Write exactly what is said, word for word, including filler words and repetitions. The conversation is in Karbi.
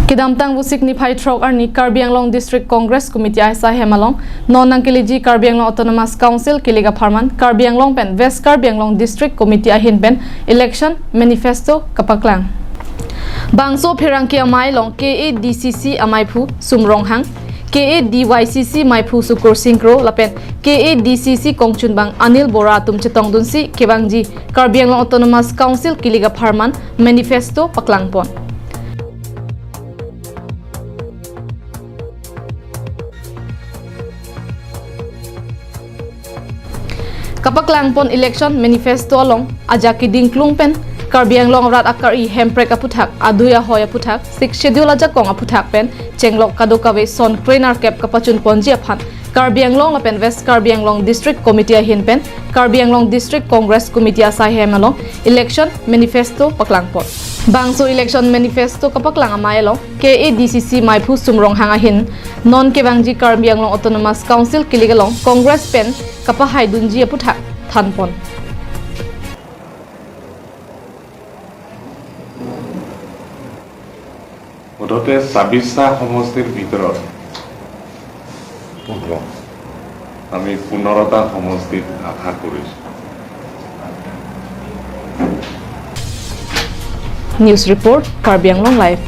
Kedamtang Vosik niphai throk arni Karbi Anglong District Congress Committee asai hem along non nangkeleji Karbi Anglong Autonomous Council kilik apharman Karbi Anglong pen West Karbi Anglong District Committee ahin pen election manifesto kapaklang. Bangso pherangke amei along K A D C C ameiphu Sum Ronghang, K A D Y C C meiphu Sukursing Kro lapen K A D C C kongchunbang Anil Bora atum chetongdunsi kevangji Karbi Anglong Autonomous Council kilik apharman manifesto paklangpon. Kapaklangpon election manifesto along ajak keding klung pen Karbi Anglong arat akari hemprek aphuthak, adui ahoi aphuthak, Sixth Schedule ajakong aphuthak pen chenglok kadokave son krenerkep kapachunponji aphan Karbi Anglong lapen West Karbi Anglong District Committee ahin pen Karbi Anglong District Congress Committee asai hem along election manifesto paklangpon. Bangso election manifesto kapaklang amei along K A D C C meiphu Sum Ronghang ahin non kevangji Karbi Anglong Autonomous Council kilik along Congress pen kapahaidunji aphuthak thanpon. মুঠতে ছাব্বিশটা সমষ্টিৰ ভিতৰত পোন্ধৰ আমি পোন্ধৰটা সমষ্টিত আশা কৰিছোঁ। News report, Karbi Anglong Live.